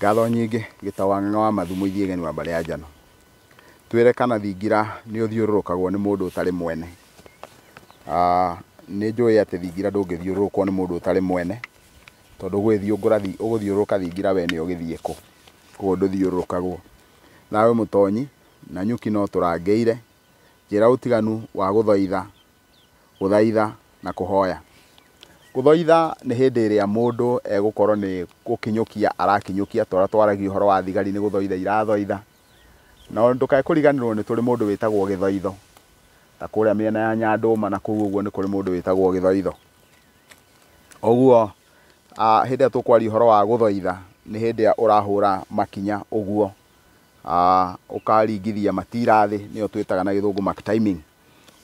Ngatho nyingĩ Gĩtaũ wa Ng'ang'a wa Mathu mũithiĩ wa mbarĩ ya Njano. Twĩre kana thingira nĩ ũthiũrũrũkagwo nĩ mũndũ ũtarĩ mwene. Nĩ njũĩ atĩ thingira ndũngĩthiũrũrũkwo nĩ mũndũ ũtarĩ mwene, tondũ ũgũthiũrũrũka thingira we nĩ ũgĩthiĩ kũ? Koguo ndũthiũrũrũkagwo. Nawe Mũtonyi, Nanyuki no tũrangĩire, njĩra ũtiganu wa gũthoitha, gũthaitha na kũhoya. Gũthoitha nĩ hĩndĩ ĩrĩa mũndũ egũkorwo nĩ gũkinyũkia arakinyũkia, ta ũrĩa twaragia ũhoro wa thigari nĩ gũthoitha irathoitha. Na ndũkae kũriganĩrwo nĩ tũrĩ mũndũ wĩtagwo gĩthoitho, ta kũrĩa mĩena ya Nyandũma na kũu ũguo nĩ kũrĩ mũndũ wĩtagwo gĩthoitho. Ũguo hĩndĩ ĩrĩa tũkwaria ũhoro wa gũthoitha nĩ hĩndĩ ĩrĩa ũrahũra makinya ũguo, ũkaringithia matira thĩ, nĩyo twĩtaga na gĩthũngũ mark timing.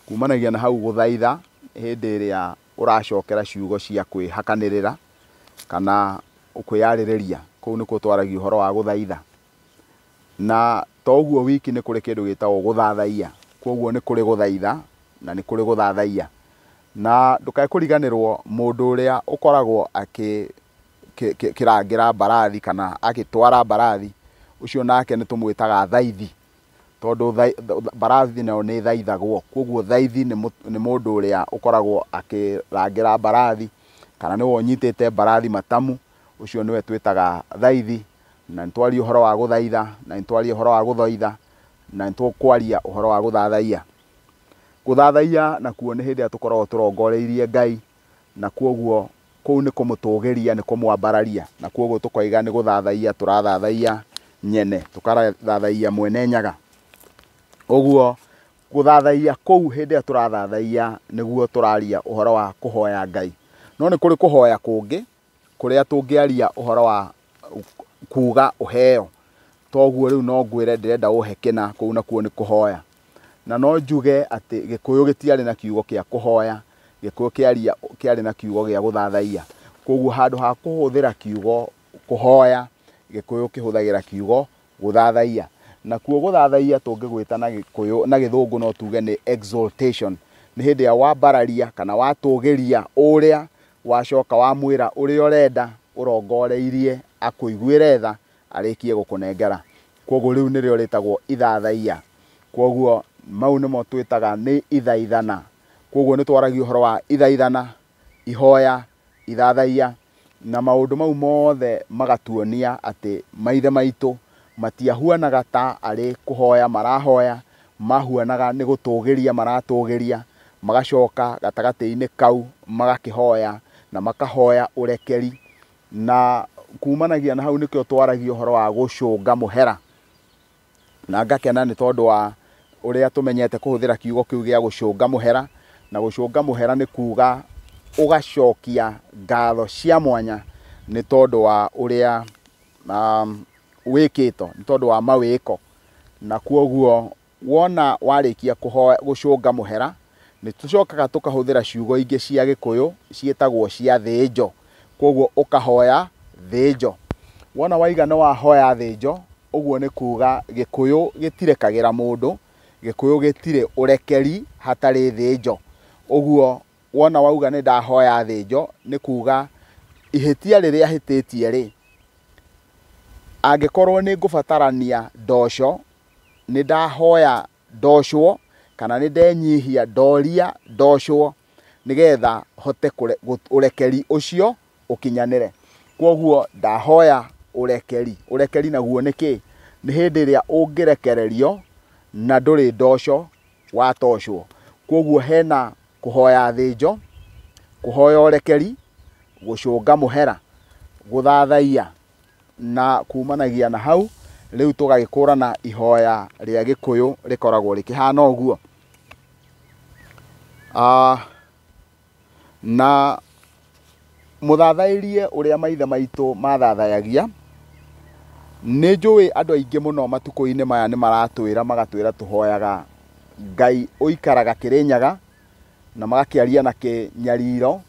Kumanagia na hau gũthaitha hĩndĩ ĩrĩa ũracokera ciugo cia kwĩhakanĩrĩra kana kwĩyarĩrĩria, kũu nĩkuo twaragia ũhoro wa gũthaitha. Na to ũguo wiki nĩ kũrĩ kĩndũ gĩtagwo gũthathaiya, koguo nĩ kũrĩ gũthaitha na nĩ kũrĩ gũthathaiya. Na ndũkae kũriganĩrwo mũndũ ũrĩa ũkoragwo akĩrangĩra mbarathi kana agĩtwara mbarathi, ũcio nake nĩ tũmwĩtaga thaithi, tondũ mbarathi nayo nĩ ĩthaithagwo. Koguo thaithi nĩ mũndũ ũrĩa ũkoragwo akĩrangĩra mbarathi kana nĩwe ũnyitĩte mbarathi matamu, ũcio nĩwe twĩtaga thaithi. Na nĩ twaria ũhoro wa gũthaitha, na nĩ twaria ũhoro wa gũthoitha, na nĩ tũkwaria ũhoro wa gũthathaiya. Gũthathaiya nakuo nĩ hĩndĩ ĩrĩa tũkoragwo tũrongoreirie Ngai, na koguo kũu nĩ kũmũtũgĩria, nĩ kũmwambararia, na koguo tũkoiga nĩ gũthathaiya tũrathathaiya nyene, tũkathathaiya mwene Nyaga. Ũguo gũthathaiya kũu hĩndĩ ĩrĩa tũrathathaiya nĩguo tũraria ũhoro wa kũhoya Ngai. No nĩ kũrĩ kũhoya kũngĩ kũrĩa tũngĩaria ũhoro wa kuga ũheo. Toguo rĩu no ngwĩre ndĩrenda ũhe kĩna, kũu nakuo nĩ kũhoya. Na no njuge atĩ Gĩkũyũ gĩtiarĩ na kiugo kĩa kũhoya, Gĩkũyũ kĩarĩ na kiugo gĩa gũthathaiya. Koguo handũ ha kũhũthĩra kiugo kũhoya, Gĩkũyũ kĩhũthagĩra kiugo gũthathaiya. Nakuo gũthathaiya tũngĩgwĩta na Gĩkũyũ, na Gĩthũngũ no tuge nĩ exaltation. Nĩ hĩndĩ ĩrĩa wambararia kana watũgĩria ũrĩa, wacoka wamwĩra ũrĩa ũrenda, ũrongoreirie akũiguĩre tha, arĩkie gũkũnengera. Koguo rĩu nĩrĩo rĩtagwo ithathaiya. Koguo mau nĩmo twĩtaga nĩ ithaithana. Koguo nĩ twaragia ũhoro wa ithaithana, ihoya, ithathaiya, na maũndũ mau mothe magatuonia atĩ maithe maitũ matiahuanaga ta arĩ kũhoya marahoya, mahuanaga nĩ gũtũgĩria maratũgĩria, magacoka gatagatĩ-inĩ kau magakĩhoya na makahoya ũrekeri. Na kumanagia na hau nĩkĩo twaragia ũhoro wa gũcũnga mũhera. Na ngakena nĩ tondũ wa ũrĩa tũmenyete kũhũthĩra kiugo kĩu gĩa gũcũnga mũhera. Na gũcũnga mũhera nĩ kuga ũgacokia ngatho cia mwanya nĩ tondũ wa ũrĩa wĩkĩtwo, nĩ tondũ wa mawĩko. Na koguo wona warĩkia gũcũnga mũhera, nĩ tũcokaga tũkahũthĩra ciugo ingĩ cia Gĩkũyũ ciĩtagwo cia thĩnjo. Koguo ũkahoya thĩnjo. Wona waiga nĩ wahoya thĩnjo, ũguo nĩ kuga Gĩkũyũ gĩtirekagĩra mũndũ, Gĩkũyũ gĩtirĩ ũrekeri hatarĩ thĩnjo. Ũguo wona wauga nĩ ndahoya thĩnjo, nĩ kuga ihĩtia rĩrĩa hĩtĩtie rĩ, angĩkorwo nĩ ngũbatarania ndoco, nĩ ndahoya ndocwo, kana nĩ ndenyihia ndoria ndocwo, nĩgetha hote ũrekeri ũcio ũkinyanĩre. Koguo ndahoya ũrekeri. Ũrekeri naguo nĩ kĩ? Nĩ hĩndĩ ĩrĩa ũngĩrekererio na ndũrĩ ndoco watocwo. Koguo hena kũhoya thĩnjo, kũhoya ũrekeri, gũcũnga mũhera, gũthathaiya, na kumanagia na hau rĩu tũgagĩkũrana ihoya rĩa Gĩkũyũ rĩkoragwo rĩkĩhana ũguo. Na mũthathaĩrie ũrĩa maithe maitũ mathathayagia, nĩ njũĩ andũ aingĩ mũno matukũ-inĩ maya nĩ maratwĩra magatwĩra tũhoyaga Ngai ũikaraga Kĩrĩnyaga, na magakĩaria na kĩnyariro,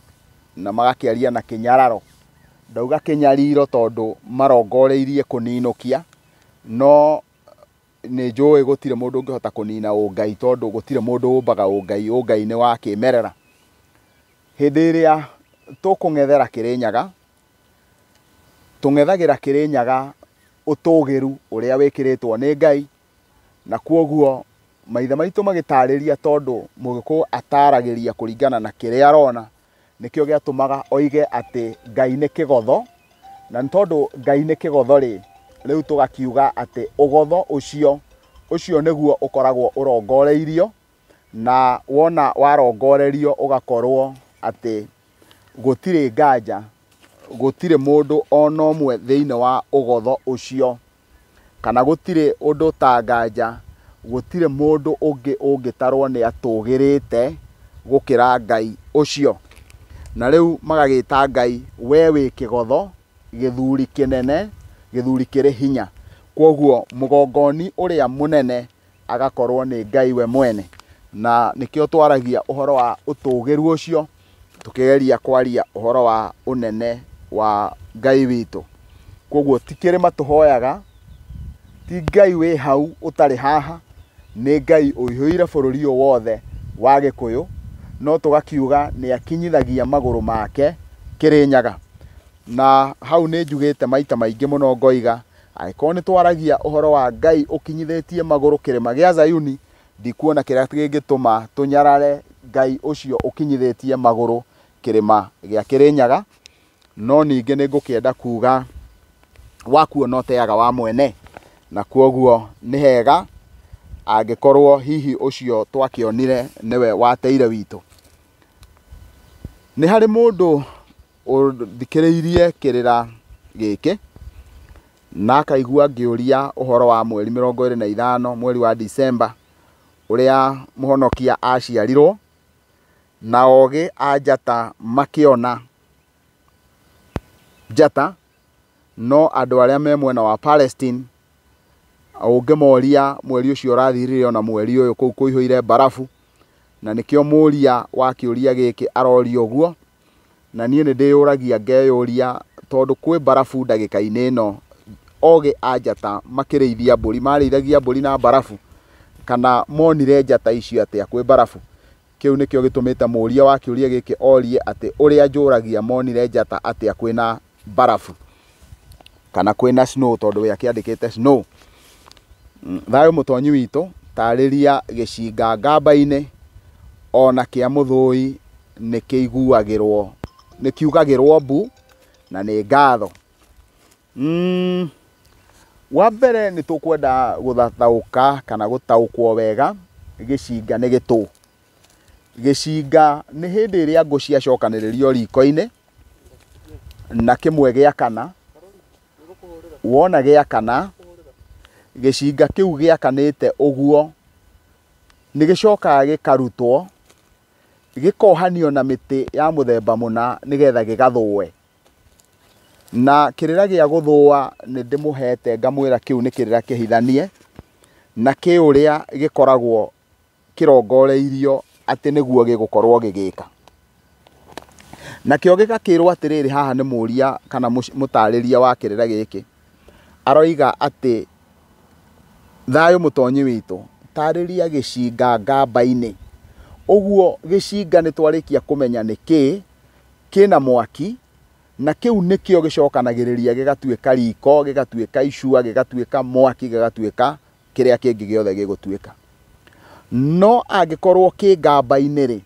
na magakĩaria na kĩnyararo. Ndauga kĩnyariro tondũ marongoreirie kũninũkia, no nĩ njũĩ gũtirĩ mũndũ ũngĩhota kũnina ũngai tondũ gũtirĩ mũndũ ũmbaga ũngai, ũngai nĩ wa kĩmerera. Hĩndĩ ĩrĩa tũkũng'ethera Kĩrĩnyaga, tũng'ethagĩra Kĩrĩnyaga ũtũgĩru ũrĩa wĩkĩrĩtwo nĩ Ngai, na kwoguo maithe maitũ magĩtarĩria tondũ mũgĩkũyũ ataragĩria kũringana na kĩrĩa arona, nĩkĩo gĩatũmaga oige atĩ Ngai nĩ kĩgotho, na nĩ tondũ Ngai nĩ kĩgotho rĩ, rĩu tũgakiuga atĩ ũgotho ũcio, ũcio nĩguo ũkoragwo ũrongoreirio, na wona warongorerio ũgakorwo atĩ gũtirĩ nganja, gũtirĩ mũndũ ona ũmwe thĩinĩ wa ũgotho ũcio, kana gũtirĩ ũndũ ta nganja, gũtirĩ mũndũ ũngĩ ũngĩtarwo nĩ atũgĩrĩte gũkĩra Ngai ũcio. Na rĩu magagĩta Ngai we wĩ kĩgotho, gĩthuri kĩnene, gĩthuri kĩrĩ hinya. Kwoguo mũgongoni ũrĩa mũnene agakorwo nĩ Ngai we mwene. Na nĩkĩo twaragia ũhoro wa ũtũgĩru ũcio, tũkĩgeria kwaria ũhoro wa ũnene wa Ngai witũ. Kwoguo ti kĩrĩma tũhoyaga, ti Ngai wĩ hau ũtarĩ haha, nĩ Ngai ũihũire bũrũri ũyũ wothe wa Gĩkũyũ, no tũgakiuga nĩ akinyithagia magũrũ make Kĩrĩnyaga. Na hau nĩ njugĩte maita maingĩ mũno ngoiga, angĩkorwo nĩ twaragia ũhoro wa Ngai ũkinyithĩtie magũrũ kĩrĩma gĩa Zayuni, ndikuona kĩrĩa kĩngĩtũma tũnyarare Ngai ũcio ũkinyithĩtie magũrũ kĩrĩma gĩa Kĩrĩnyaga. No ningĩ nĩ ngũkĩenda kuga wakuona ũteaga wa mwene, na kwoguo nĩ hega angĩkorwo hihi ũcio twakĩonire nĩwe wateire witũ. Nĩ harĩ mũndũ ũthikĩrĩirie kĩrĩra gĩkĩ na akaigua ngĩũria ũhoro wa mweri 25 mweri wa Disemba ũrĩa mũhonokia aciarirwo, na ogĩ a njata makĩona njata, no andũ arĩa me mwena wa Palestine ũngĩmoria mweri ũcio ũrathirire ona mweri ũyũ kũu kũihũire mbarabu, na nĩkĩo mũria wa kĩũria gĩkĩ aroria ũguo. Na niĩ nĩ ndĩyũragia ngeyũria, tondũ kwĩ mbarabu ndagĩka-inĩ ĩno, ogĩ a njata makĩrĩithia mbũri, marĩithagia mbũri na mbarabu, kana monire njata icio atĩa kwĩ mbarabu? Kĩu nĩkĩo gĩtũmĩte mũria wa kĩũria gĩkĩ orie atĩ ũrĩa njũragia monire njata atĩa kwĩna mbarabu kana kwĩna snow, tondũ we akĩandĩkĩte snow. Thayũ mũtonyi witũ, tarĩria gĩcinga ngamba-inĩ ona kĩa mũthũi nĩ kĩiguagĩrwo, nĩ kiugagĩrwo mbu na nĩ ngatho. Wa mbere nĩ tũkwenda gũthathaũka kana gũtaũkwo wega gĩcinga nĩ gĩtũ. Gĩcinga nĩ hĩndĩ ĩrĩa ngũ ciacokanĩrĩrio riko-inĩ na kĩmwe gĩakana, wona gĩakana, gĩcinga kĩu gĩakanĩte ũguo nĩ gĩcokaga gĩkarutwo, gĩkohanio na mĩtĩ ya mũthemba mũna nĩgetha gĩgathũe. Na kĩrĩra gĩa gũthũa nĩ ndĩmũhete ngamwĩra kĩu nĩ kĩrĩra kĩhithanie, na kĩ ũrĩa gĩkoragwo kĩrongoreirio atĩ nĩguo gĩgũkorwo gĩgĩka. Nakĩo gĩgakĩrwo atĩrĩrĩ, haha nĩ mũria kana mũtarĩria wa kĩrĩra gĩkĩ aroiga atĩ thayũ mũtonyi witũ, tarĩria gĩcinga ngamba-inĩ. Ũguo gĩcinga nĩ twarĩkia kũmenya nĩ kĩ, kĩna mwaki, na kĩu nĩkĩo gĩcokanagĩrĩria gĩgatuĩka riko, gĩgatuĩka icua, gĩgatuĩka mwaki, gĩgatuĩka kĩrĩa kĩngĩ gĩothe gĩgũtuĩka. No angĩkorwo kĩ ngamba-inĩ rĩ,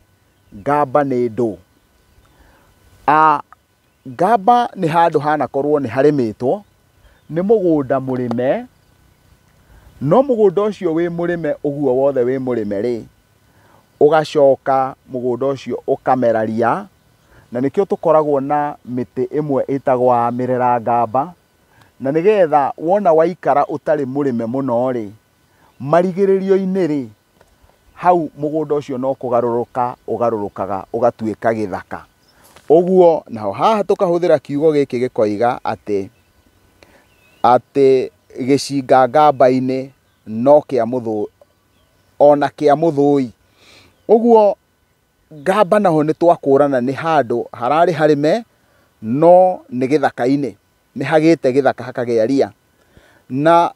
ngamba nĩ ndũ. Ngamba nĩ handũ hanakorwo nĩ harĩmĩtwo, nĩ mũgũnda mũrĩme, no mũgũnda ũcio wĩ mũrĩme ũguo wothe wĩ mũrĩme rĩ, ũgacoka mũgũnda ũcio ũkamera ria, na nĩkĩo tũkoragwo na mĩtĩ ĩmwe ĩtagwo ya mĩrera ngamba, na nĩgetha wona waikara ũtarĩ mũrĩme mũno rĩ, marigĩrĩrio-inĩ rĩ, hau mũgũnda ũcio no kũgarũrũka ũgarũrũkaga ũgatuĩka gĩthaka. Ũguo naho haha tũkahũthĩra kiugo gĩkĩ gĩkoiga atĩ atĩ gĩcinga ngamba-inĩ no kĩa mũthũ, ona kĩa mũthũi. Ũguo ngamba naho nĩ twakũrana nĩ handũ hararĩ harĩme no nĩ gĩthaka-inĩ, nĩ hagĩte gĩthaka hakagĩa ria. Na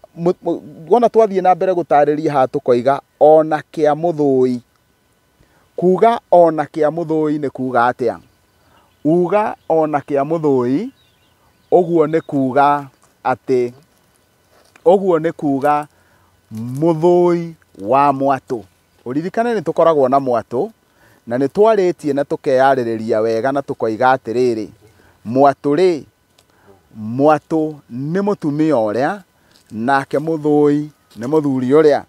wona twathiĩ na mbere gũtarĩria haha tũkoiga ona kĩa mũthũi. Kuga ona kĩa mũthũi nĩ kuga atĩa? Uga ona kĩa mũthũi, ũguo nĩ kuga atĩ Ũguo nĩ kuga mũthũi wa mwatũ. Ũririkane nĩ tũkoragwo na mwatũ, na nĩ twarĩtie na tũkeyarĩrĩria wega na tũkoiga atĩrĩrĩ, mwatũ rĩ, mwatũ nĩ mũtumia ũrĩa, nake mũthũi nĩ mũthuri ũrĩa.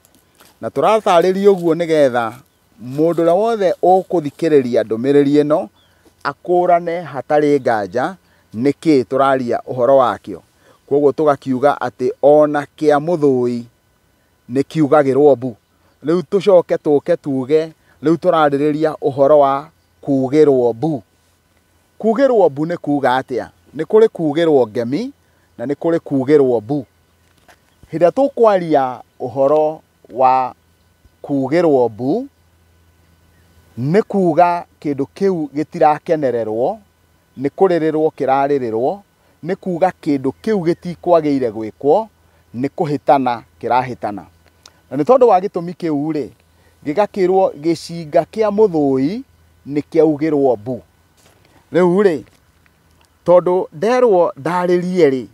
Na tũratarĩria ũguo nĩgetha mũndũ ũrĩa wothe ũkũthikĩrĩria ndũmĩrĩri ĩno, akũrane hatarĩ nganja nĩkĩ tũraria ũhoro wakĩo. Koguo tũgakiuga atĩ ona kĩa mũthũi nĩ kiugagĩrwo mbu. Rĩu tũcoke tũke tuge, rĩu tũrarĩrĩria ũhoro wa kugĩrwo mbu. Kugĩrwo mbu nĩ kuga atĩa? Nĩ kũrĩ kugĩrwo ngemi na nĩ kũrĩ kugĩrwo mbu. Hĩndĩ ĩrĩa tũkwaria ũhoro wa kugĩrwo mbu, nĩ kuga kĩndũ kĩu gĩtirakenererwo, nĩ kũrĩrĩrwo kĩrarĩrĩrwo, nĩ kuga kĩndũ kĩu gĩtikwagĩire gwĩkwo, nĩ kũhĩtana kĩrahĩtana. Na nĩ tondũ wa gĩtũmi kĩu rĩ, gĩgakĩrwo gĩcinga kĩa mũthũi nĩ kĩaugĩrwo mbu. Rĩu rĩ, tondũ nderwo ndarĩrie rĩ,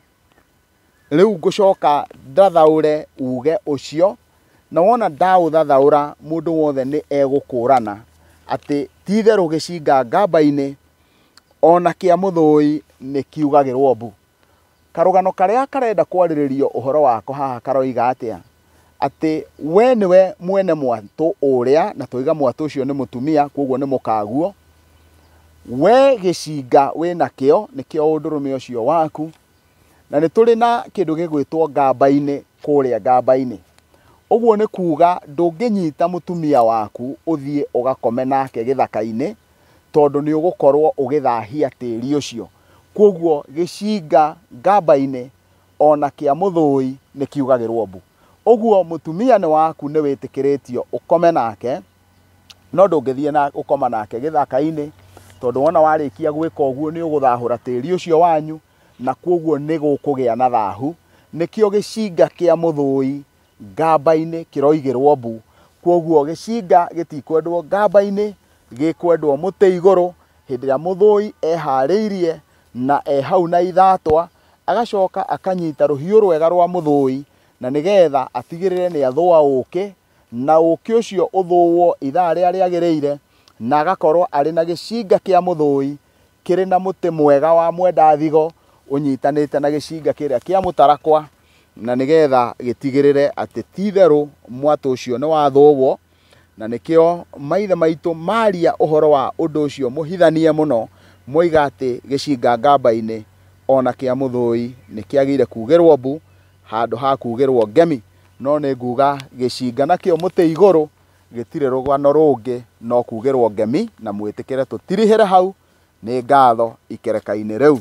rĩu ngũcoka ndathaũre uge ũcio, na wona ndaũthathaũra mũndũ wothe nĩ egũkũrana atĩ ti itherũ gĩcinga ngamba-inĩ ona kĩa mũthũi nĩ kiugagĩrwo mbu. Karũgano karĩa karenda kwarĩrĩrio ũhoro wako haha karoiga atĩa? Atĩ we nĩwe mwene mwatũ ũrĩa, na tũiga mwatũ ũcio nĩ mũtumia, koguo nĩ mũkaguo. We gĩcinga wĩnakĩo, nĩkĩo ũndũrũme ũcio waku, na nĩ tũrĩ na kĩndũ gĩgwĩtwo ngamba-inĩ kũrĩa ngamba-inĩ. Ũguo nĩ kuga ndũngĩnyita mũtumia waku ũthiĩ ũgakome nake gĩthaka-inĩ, tondũ nĩ ũgũkorwo ũgĩthahia tĩri ũcio. Koguo gĩcinga ngamba-inĩ ona kĩa mũthũi nĩ kiugagĩrwo mbu. Ũguo mũtumia nĩ waku nĩ wĩtĩkĩrĩtio ũkome nake, no ndũngĩthiĩ na ũkoma nake gĩthaka-inĩ, tondũ wona warĩkia gwĩka ũguo nĩ ũgũthahũra tĩri ũcio wanyu, na koguo nĩ gũkũgĩa na thahu. Nĩkĩo gĩcinga kĩa mũthũi ngamba-inĩ kĩroigĩrwo mbu. Koguo gĩcinga gĩtikwendwo ngamba-inĩ, gĩkwendwo mũtĩ igũrũ, hĩndĩ ĩrĩa mũthũi eharĩirie na e hau na ithatwa, agacoka akanyita rũhiũ rwega rwa mũthũi, na nĩgetha atigĩrĩre nĩ athũa ũkĩ, na ũkĩ ũcio ũthũo ithaa rĩrĩa rĩagĩrĩire, na agakorwo arĩ na gĩcinga kĩa mũthũi kĩrĩ na mũtĩ mwega wa mwendathigo ũnyitanĩte na gĩcinga kĩrĩa kĩa mũtarakwa, na nĩgetha gĩtigĩrĩre atĩ ti itherũ mwatũ ũcio nĩ wathũo. Na nĩkĩo maithe maitũ maria ũhoro wa ũndũ ũcio mũhithanie mũno, moiga atĩ gĩcinga ngamba-inĩ ona kĩa mũthũi nĩ kĩagĩrĩire kugĩrwo mbu handũ ha kugĩrwo ngemi. No nĩ nguga gĩcinga nakĩo mũtĩ igũrũ gĩtirĩ rũgano rũngĩ no kugĩrwo ngemi, na mwĩtĩkĩre tũtirihĩre hau. Nĩ ngatho ikereka-inĩ rĩu.